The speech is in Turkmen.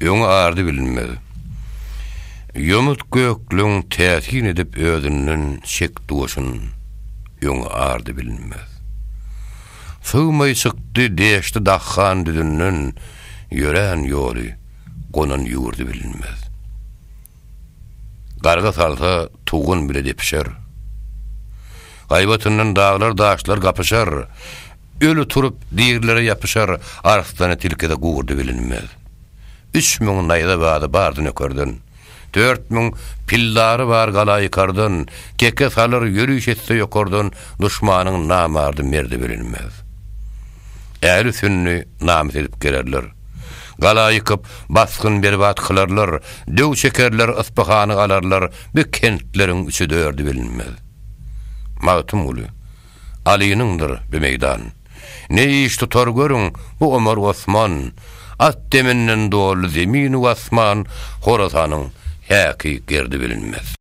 Öňi ardy bilinmez. Ýomut gökleň täsin edip özünden çekdi goşun, öňi ardy bilinmez. Sygmaý çykdy deşdi Dahhan düzünden, ýörän ýoly, gonan ýurdy bilinmez. Garga salsa tugun bile depişer. Gaýbatyndan daglar daşlar gapyşar, Öli turup dirilere ýapyşar, Arslany tilkide gurdy bilinmez. 3000 naýza-bazy bardy nökerden. 4000 pildary bar gala ýykardan, Teke salar ýöriş etse ýokardan, Duşmanyň namardy merdi bilinmez. Ähli sünni namys edip gelerler. Gala ýykyp, basgyn berbat kylarlar, Döw çekerler, Yspyhany alarlar, Bu kentleriň üçi-dördi bilinmez. Magtymguly. Alynyňdyr bu meýdan. Ne iş tutar görüň, bu Omar Osman, At deminden doldy zemin-u asman, Horasanyň häki gerdi bilinmez.